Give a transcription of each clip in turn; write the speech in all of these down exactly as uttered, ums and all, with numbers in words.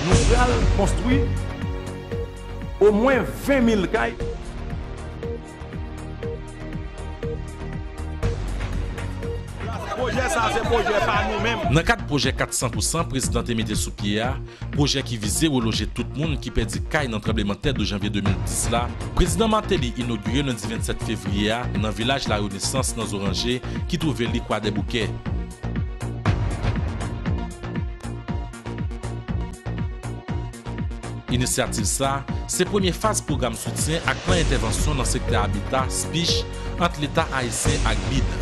Nou pral konstwi omwen ven mil kay. Pwojè sa a se pwojè pa nou menm. Nan kad pwojè kat san pou san prezidan te mete sou pye a, pwojè ki vize reloje tout moun ki pèdi kay nan tranblemanntè douz janvye de mil dis la, prezidan Martelly inogire lendi vennsèt fevriye a nan vilaj Larenesans nan Zoranje ki twouve li Kwadèboukè. Inisyativ sa a se premye faz pwogram soutyen ak plan entèvansyon nan sektè abita, SPIH, ant Leta ayisyen ak bid.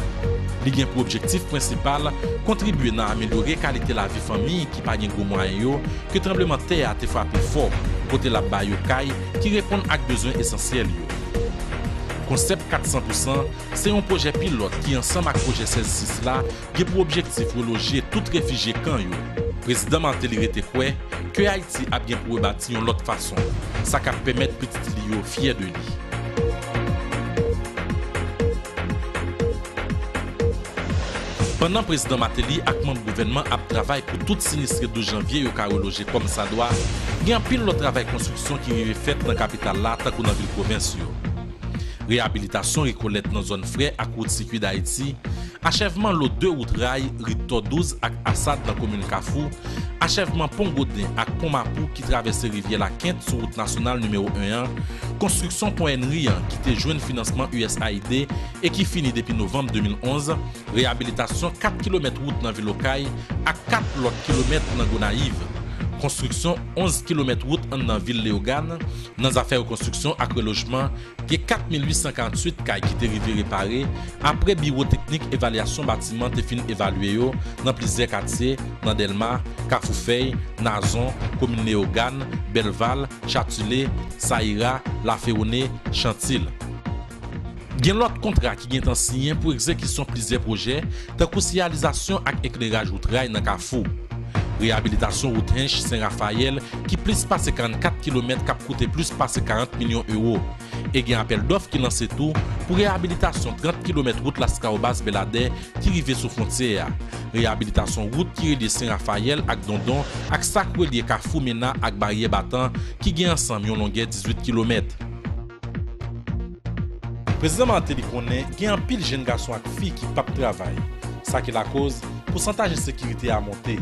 Li gen pou objektif prensipal kontribye nan amelyore kalite lavi fanmi ki pa gen gwo mwayen yo ke tranblemanntè a te frape fò, kote l ap ba yo kay ki reponn ak bezwen esansyèl yo. Konsèp kat san pou san se yon pwojè pilòt ki, ansanm ak pwojè sèz sis la, gen pou objektif reloje tout refijye kan yo. Prezidan Martelly rete kwè ke Ayiti ap gen pou rebati yon lòt fason, sa k ap pèmèt pitit li yo fyè de li. Pandan prezidan Martelly ak manm gouvènman ap travay pou tout sinistre douz janvye yo ka reloje kòmsadwa, gen anpil lòt travay konstriksyon ki rive fèt nan kapital la tankou nan vil pwovens yo. Reyabilitasyon rekolèt nan zòn Frè ak wout Sikui Dayiti, achèvman lo de wout ray ri Tò douz ak Asad nan komin Kafou, achèvman pon Goden ak pon Mapou ki travèse rivyè Lakent sou wout nasyonal nimewo en an, konstriksyon pon Henry an ki te jwenn finansman U S A I D e ki fini depi novanm de mil onz, reyabilitasyon kat kilomèt wout nan vil Okay ak kat lòt kilomèt nan Gonayiv, konstriksyon onz kilomèt wout anndan vil Leyogàn. Nan zafè rekonstriksyon ak relojman, gen kat mil uit san karanntuit kay ki te rive repare apre Biwo Teknik Evalyasyon Batiman te fin evalye yo nan plizyè katye, nan Dèlma, Kafou Fèy, Nazon, komin Leyogàn, Bèlval, Chatilé, Sayira, Lafewone, Chantil. Gen lòt kontra ki gentan siyen pou egzekisyon plizyè pwojè, tankou siyalizasyon ak ekleraj wout ray nan Kafou, reyabilitasyon wout Hench Sen Rafayèl ki plis pase karannkat kilomèt k ap koute plis pase karant milyon ewo, e gen apèl dòf ki lanse tou pou reyabilitasyon trant kilomèt wout Laskawobas Bèladè ki rive sou fwontyè a, reyabilitasyon wout ki relye Sen Rafayèl ak Dondon ak sa k relye Kafou Mena ak Baryè Batan ki gen ansanm yon longè dizuit kilomèt. Prezidan Martelly konnen gen anpil jenn gason ak fi ki p ap travay, sa ki lakoz pousantaj ensekirite a monte.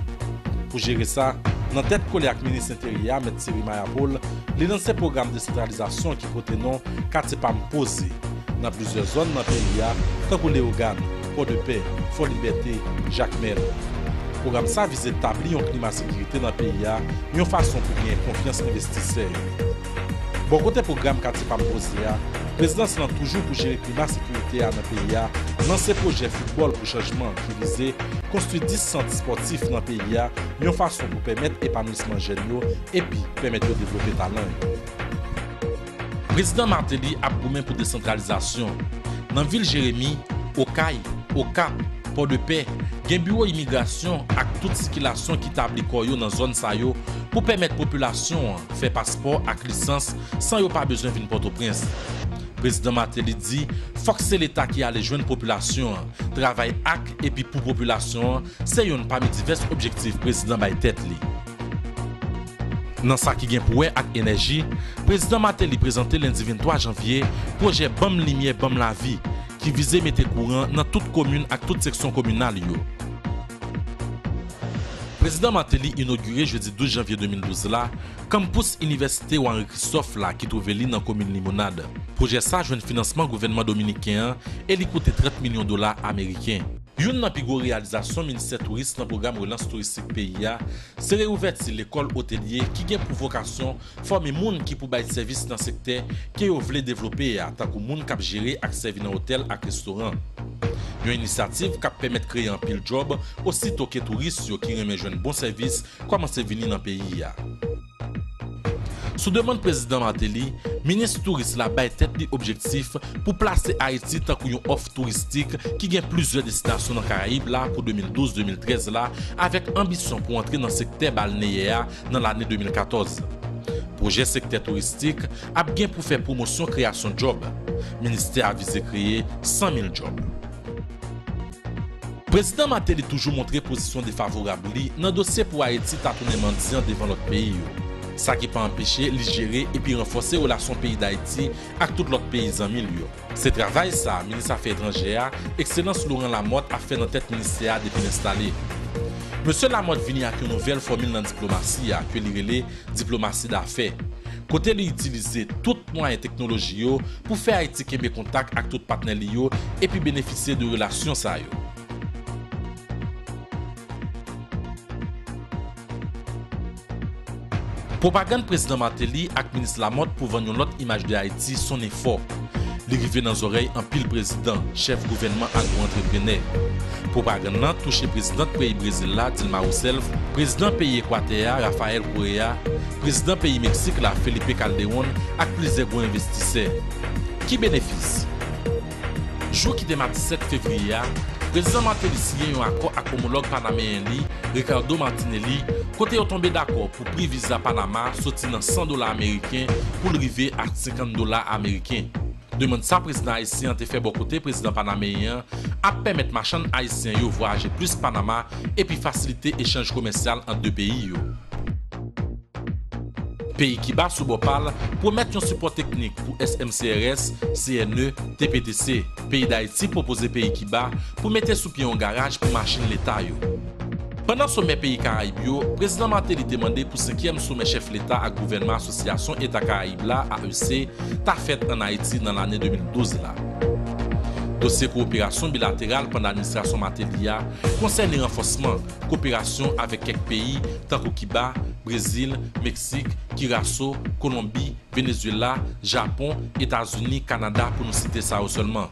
Pou jere sa, nan tèt kole ak minis Enteryè a, Mèt Thierry Mayapol, li lanse pwogram desantralizasyon ki pote non Katye pa m poze nan plizyè zòn nan peyi a, tankou Leyogàn, Pòdepè, Fòlibète, Jakmèl. Pwogram sa vize tabli yon klima sekirite nan peyi a, yon fason pou genyen konfyans envestisè yo. Bò kote pwogram Katye pa m poze a, prezidans lan toujou pou jere klima sekirite a nan peyi a, lanse pwojè Foutbòl pou Chanjman ki vize konstwi dis sant espòtif nan peyi a, yon fason pou pèmèt epanwisman jèn yo epi pèmèt yo devlope talan yo. Prezidan Martelly ap goumen pou desantralizasyon. Nan vil Jeremi, Okay, Okap, Pòdepè, gen biwo imigrasyon ak tout sikilasyon ki tabli kò yo nan zòn sa yo pou pèmèt popilasyon an fè paspò ak lisans san yo pa bezwen vin Pòtoprens. Prezidan Martelly di fòk se Leta ki ale jwenn popilasyon an, travay ak epi pou popilasyon an, se youn pami divès objektif prezidan bay tèt li. Nan sa ki gen pou wè ak enèji, prezidan Martelly prezante lendi venntwa janvye pwojè Ban m Limyè, Ban m Lavi, ki vize mete kouran nan tout komin ak tout seksyon kominal yo. Prezidan Martelly inogire jedi douz janvye de mil douz la kanmpous Inivèsite Wa Henri Christophe la ki twouve li nan komin Limonad. Pwojè sa jwenn finansman gouvènman dominiken an e li koute trant milyon dola ameriken. Youn nan pi gwo reyalizasyon Ministè Touris nan pwogram relans touristik peyi a se reouvèti lekòl otelye ki gen pou vokasyon fòme moun ki pou bay sèvis nan sektè ke yo vle devlope a, tankou moun k ap jere ak sèvi nan otèl ak restoran. Yon inisyativ k ap pèmèt kreye anpil djòb, osito ke touris yo ki renmen jwenn bon sèvis kòmanse vini nan peyi a. Sou demann prezidan Martelly, minis touris la bay tèt li objektif pou plase Ayiti tankou yon òf touristik ki gen plizyè destinasyon nan Karayib la pou de mil douz de mil trèz la, avèk anbisyon pou antre nan sektè balneyè a nan lane de mil katòz. Pwojè sektè touristik ap gen pou fè pwomosyon kreyasyon djòb. Ministè a vize kreye san mil djòb. Prezidan Martelly toujou montre pozisyon defavorab li nan dosye pou Ayiti ta tounen mandyan devan lòt peyi yo, sa ki pa anpeche li jere epi ranfòse relasyon peyi Dayiti ak tout lòt peyi zanmi l yo. Se travay sa a minis afè etranjè a, Ekselans Laurent Lamothe, ap fè nan tèt ministè a depi l enstale. Mesye Lamothe vini ak yon nouvèl fòmil nan diplomasi a ke li rele diplomasi dafè, kote li itilize tout mwayen teknoloji yo pou fè Ayiti kenbe kontak ak tout patnè li yo epi benefisye de relasyon sa yo. Pwopagann Prezidan Martelly ak Minis Lamothe pou vann yon lòt imaj de Ayiti sonnen fò. Li rive nan zòrèy anpil prezidan, chèf gouvènman ak gwo antreprenè. Pwopagann lan touche prezidant peyi Brezil la, Dilma Rousseff, prezidan peyi Ekwatè a, Rafael Correa, prezidan peyi Meksik la, Felipe Calderón, ak plizyè gwo envestisè. Ki benefis? Jou ki te madi sèt fevriye a, Prezidan Martelly siyen yon akò ak omològ panameyen li, Ricardo Martinelli, kote yo tonbe dakò pou pri viza Panama soti nan san dola ameriken pou l rive a senkant dola ameriken. Demann sa prezidan ayisyen an te fè bò kote prezidan panameyen an ap pèmèt machann ayisyen yo vwayaje plis Panama epi fasilite echanj komèsyal ant de peyi yo. Peyi Kiba sou bò pa l pwomèt yon sipò teknik pou S M C R S, C N E, T P T C. Peyi Dayiti pwopoze peyi Kiba pou mete sou pye yon garaj pou machin leta yo. Pandan somè peyi Karayib yo, Prezidan Martelly te mande pou senkyèm somè chèf leta ak gouvènman Asosyasyon Eta Karayib la, A E C, ta fèt ann Ayiti nan lane de mil douz la. Dosye kowoperasyon bilateral pandan administrasyon Martelly a konsène ranfòsman kowoperasyon avèk kèk peyi, tankou Kiba, Brezil, Meksik, Kiraso, Kolonbi, Venezuela, Japon, Etazini, Kanada, pou nou site sa yo sèlman.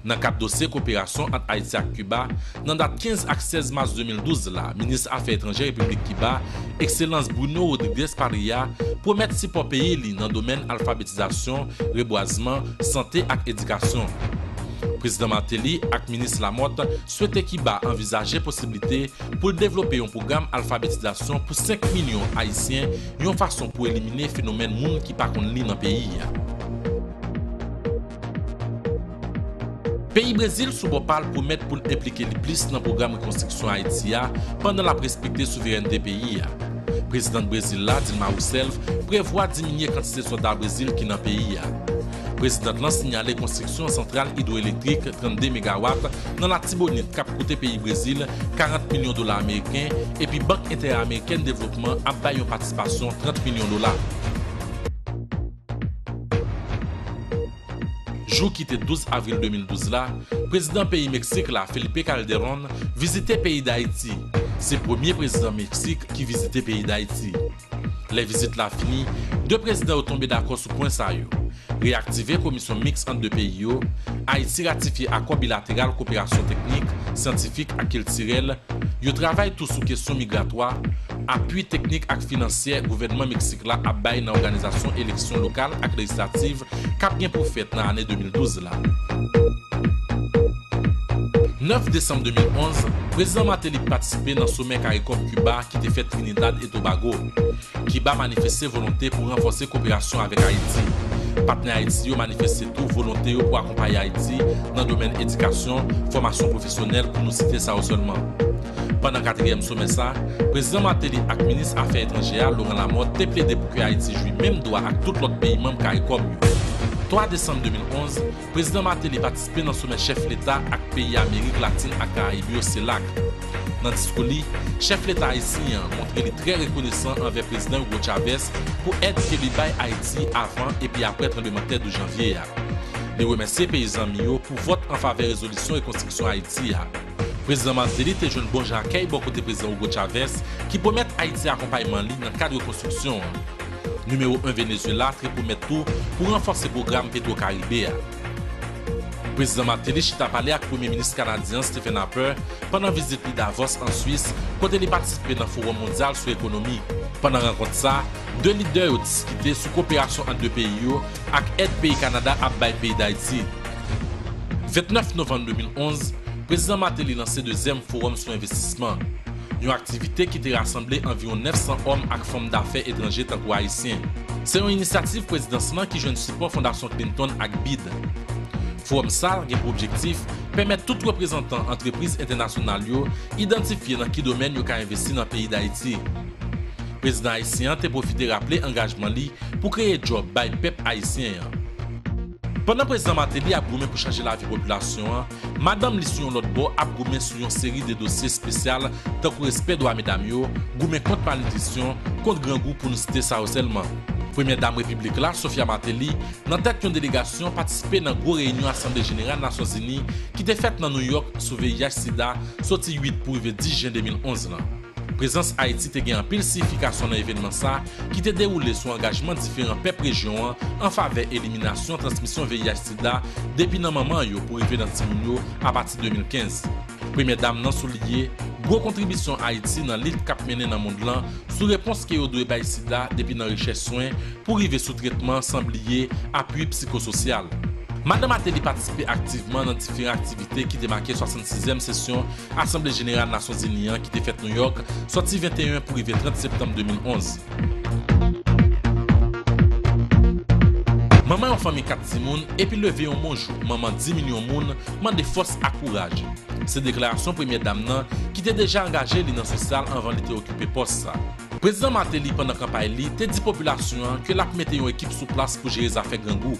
Nan kad dosye kowoperasyon ant Ayiti ak Kiba, nan dat kenz ak sèz mas de mil douz la, minis afè etranjè Repiblik Kiba, Ekselans Bruno Rodriguez Parrilla, pwomèt sipò peyi li nan domèn alfabetizasyon, rebwazman, sante ak edikasyon. Prezidan Martelly ak minis Lamothe swete Kiba anvizaje posiblite pou l devlope yon pwogram alfabetizasyon pou senk milyon Ayisyen, yon fason pou elimine fenomèn moun ki pa konn li nan peyi a. Peyi Brezil sou bò pa l pwomèt pou l enplike li plis nan pwogram rekonstriksyon Ayiti a pandan l ap respekte souverènte peyi a. Prezidant Brezil la, Dilma Rousseff, prevwa diminye kantite sòlda Brezil ki nan peyi a. Prezidant lan sinyale konstriksyon santral idwoelektrik trannde megawat nan Latibonit k ap koute peyi Brezil karant milyon dola ameriken, epi Bank Entèamerikèn Devlopman ap bay yon patisipasyon trant milyon dola. Jou ki te douz avril de mil douz la, prezidan peyi Meksik la, Felipe Calderón, vizite peyi Dayiti. Se premye prezidan Meksik ki vizite peyi Dayiti. Lè vizit la fini, de prezidan yo tonbe dakò sou pwen sa yo: reyaktive komisyon miks ant de peyi yo, Ayiti ratifye akò bilateral koperasyon teknik, syantifik ak kiltirèl, yo travay tou sou kesyon migratwa, apui teknik ak finansyè gouvènman Meksik la ap bay nan òganizasyon eleksyon lokal ak lejislativ k ap gen pou fèt nan ane de mil douz la. Nèf desanm de mil onz, Prezidan Martelly patisipe nan somè CARICOM Kiba ki te fèt Trinidad e Tobago. Kiba manifeste volonte pou ranfòse koperasyon avèk Ayiti. Patnè Ayiti yo manifeste tou volonte yo pou akonpaye Ayiti nan domèn edikasyon, fòmasyon pwofesyonèl, pou nou site sa yo sèlman. Pandan katriyèm somè sa, Prezidan Martelly ak minis afè etranjè a, Laurent Lamothe, te plede pou ke Ayiti jwi menm dwa ak tout lòt peyi manm CARICOM yo. Twa desanm de mil onz, Prezidan Martelly patisipe nan somè chèf leta ak peyi Amerik Latin ak Karayib yo, CELAC. Nan diskou li, chèf leta ayisyen an montre li trè rekonesan anvè Prezidan Hugo Chavez pou èd ke li bay Ayiti avan epi aprè tranblemanntè douz janvye a. Li remèsye peyi zanmi yo pou vòt an favè rezolisyon rekonstriksyon Ayiti a. Prezidan Martelly te jwenn bon jan akèy bò kote Prezidan Hugo Chavez, ki pwomèt Ayiti akonpayman li nan kad rekonstriksyon an. Nimewo en Venezuela te pwomèt tou pou ranfòse pwogram Petro Caribe a. Prezidan Martelly chita pale ak Premye Minis kanadyen an, Stephen Harper, pandan vizit li Davos, an Swis, kote li patisipe nan Fowòm Mondyal sou Ekonomi. Pandan rankont sa, de lidè yo diskite sou koperasyon ant de peyi yo ak èd peyi Kanada ap bay peyi Dayiti. Vennèf novanm de mil onz, Prezidan Martelly lanse dezyèm Fowòm sou Envestisman, yon aktivite ki te rasanble anviwon nèf san òm ak fanm dafè etranje tankou ayisyen. Se yon inisyativ prezidans lan ki jwenn sipò Fondasyon Clinton ak bid. Fowòm sa a gen pou objektif pèmèt tout reprezantan antrepriz entènasyonal yo idantifye nan ki domèn yo ka envesti nan peyi Dayiti. Prezidan ayisyen an te pwofite raple angajman li pou kreye djòb bay pèp ayisyen an. Pandan Prezidan Martelly ap goumen pou chanje lavi popilasyon an, madanm li sou yon lòt bò ap goumen sou yon seri de dosye espesyal, tankou respè dwa medam yo, goumen kont malnitrisyon, kont grangou, pou nou site sa yo sèlman. Premyè Dam Repiblik la, Sophia Martelly, nan tèt yon delegasyon, patisipe nan gwo reyinyon Asanble Jeneral Nasyonzini ki te fèt nan Nouyòk sou V I H sida, soti uit pou rive dis jen de mil onz lan. Prezans Ayiti te gen anpil siyifikasyon nan evènman sa, ki te dewoule sou angajman diferan pèp rejyon an an favè eliminasyon transmisyon V I H sida depi nan manman yo pou rive nan timoun yo apati de mil kenz. Premyè Dam nan souliye gwo kontribisyon Ayiti nan lit k ap mennen nan mond lan sou repons ke yo dwe bay sida, depi nan rechèch swen pou rive sou tretman, san bliye apui psikososyal. Madanm Martelly patisipe aktivman nan diferan aktivite ki te make swasannsizyèm sesyon Asanble Jeneral Nasyonzini an ki te fèt Nouyòk, sòti venteyen pou rive trant septanm de mil onz. Manman yon fanmi kat timoun epi leve yon bon jou, manman dis milyon moun, mande fòs ak kouraj. Se deklarasyon Premyè Dam nan, ki te deja angaje li nan sosyal anvan li te okipe pòs sa. Prezidan Martelly, pandan kanpay li, te di popilasyon an ke l ap mete yon ekip sou plas pou jere zafè grangou.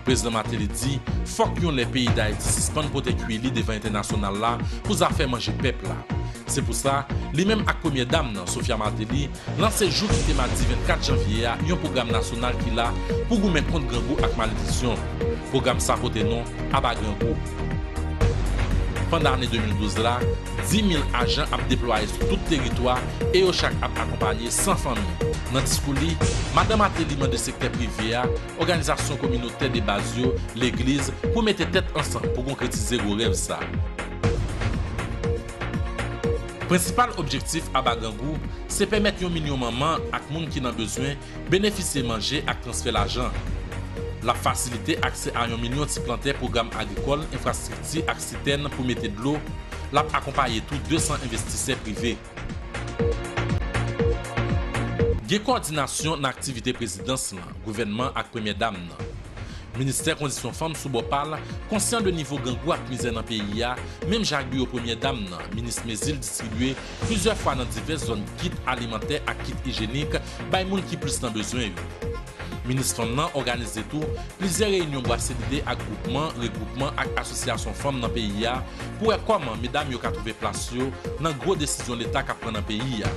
Prezidan Martelly di, fòk yon lè peyi Dayiti sispann pote kwi li devan entènasyonal la pou zafè manje pèp la. Se pou sa, li menm ak Premyè Dam nan, Sophia Martelly, lanse jou ki te madi vennkat janvye a yon pwogram nasyonal ki la pou goumen kont grangou ak malnitrisyon. Pwogram sa pote non Aba Grangou. Pandan ane de mil douz la, dis mil ajan ap deplwaye sou tout teritwa e yo chak ap akonpaye san fanmi. Nan diskou li, Madanm Martelly mande sektè prive a, òganizasyon kominotè de baz yo, legliz, pou mete tèt ansanm pou konkretize gwo rèv sa. Prensipal objektif Aba Grangou se pèmèt yon milyon manman ak moun ki nan bezwen benefisye manje ak transfè lajan. L ap fasilite aksè a yon milyon ti plantè pwogram agrikòl, enfrastrikti ak sitèn pou mete dlo. L ap akonpaye tou de san envestisè prive. Gen kowòdinasyon nan aktivite prezidans lan, gouvènman ak Premyè Dam nan. Ministè Kondisyon Fanm sou bò pa l konsyan de nivo grangou ak mizè nan peyi a, menm jan ak biwo Premyè Dam nan, Minis Mézile distribye plizyè fwa nan divès zòn kit alimantè ak kit ijyenik bay moun ki plis nan bezwen yo. Minis Fanm nan òganize tou plizyè reyinyon bwase lide ak gwoupman, regwoupman ak asosyasyon fanm nan peyi a pou wè kòman medam yo ka twouve plas yo nan gwo desizyon Leta k ap pran nan peyi a.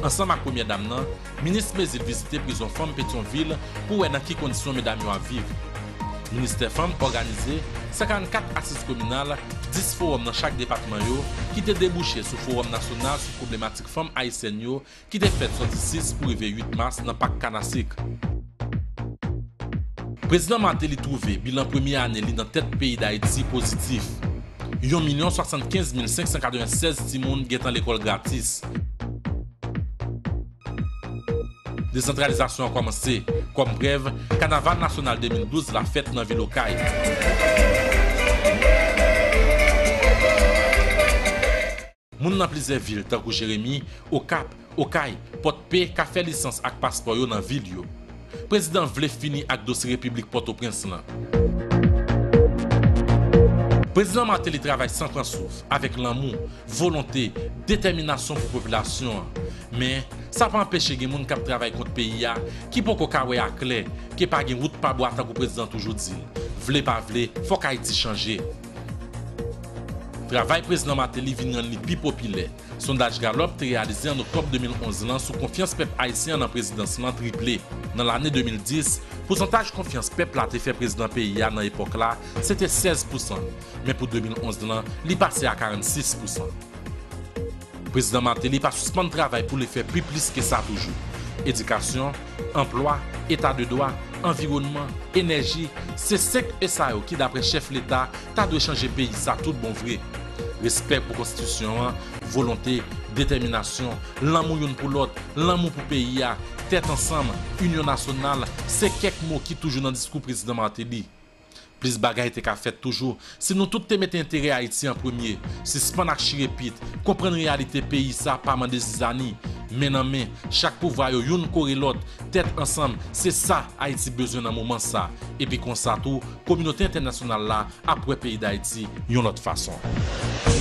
Ansanm ak Premyè Dam nan, Minis Mézile vizite prizon fanm Petyonvil pou wè nan ki kondisyon medam yo ap viv. Ministè Fanm òganize san karannkat asiz kominal, dis fowòm nan chak depatman yo, ki te debouche sou fowòm nasyonal sou pwoblematik fanm ayisyèn yo, ki te fèt sòti sis pou rive uit mas nan Pak Kanasik. Prezidan Martelly twouve bilan premye ane li nan tèt peyi Dayiti pozitif. Yon milyon swasannkenz mil senk san katrevennsèz timoun gentan lekòl gratis. Desantralizasyon an kòmanse. Kòm prèv, Kanaval Nasyonal de mil douz la fèt nan vil Okay. Moun nan plizyè vil, tankou Jeremi, Okap, Okay, Pòdpe, ka fè lisans ak paspò yo nan vil yo. Prezidan vle fini ak dosye Repiblik Pòtoprens lan. Prezidan Martelly travay san pran souf, avèk lanmou, volonte, detèminasyon pou popilasyon an. Men, sa pa anpeche gen moun k ap travay kont peyi a, ki poko ka wè aklè ke pa gen wout pa bwa, tankou prezidan toujou di l. Vle pa vle, fòk Ayiti chanje. Travay Prezidan Martelly vin rann li pi popilè. Sondaj Gallup te reyalize an oktòb de mil onz lan sou konfyans pèp ayisyen an nan prezidans lan triple. Nan lane de mil dis, pousantaj konfyans pèp la te fè prezidan peyi a nan epòk la, se te sèz pousan. Men pou de mil onz lan, li pase a karannsis pousan. Prezidan Martelly pa sispann travay pou l fè pi plis ke sa toujou. Edikasyon, anplwa, eta de dwa, anviwònman, enèji, se senk E sa yo ki, daprè chèf Leta, ta dwe chanje peyi sa tout bon vre. Respè pou konstitisyon an, volonte, detèminasyon, lanmou youn pou lòt, lanmou pou peyi a, tèt ansanm, inyon nasyonal, se kèk mo ki toujou nan diskou Prezidan Martelly. Plis bagay te ka fèt toujou si nou tout te mete enterè Ayiti an premye, sispann ak chire pit, konprann reyalite peyi sa pa mande zizani, men nan men, chak pouvwa yo youn kore lòt, tèt ansanm, se sa Ayiti bezwen nan moman sa. Epi konsa tou, kominote entènasyonal la ap wè peyi Dayiti yon lòt fason.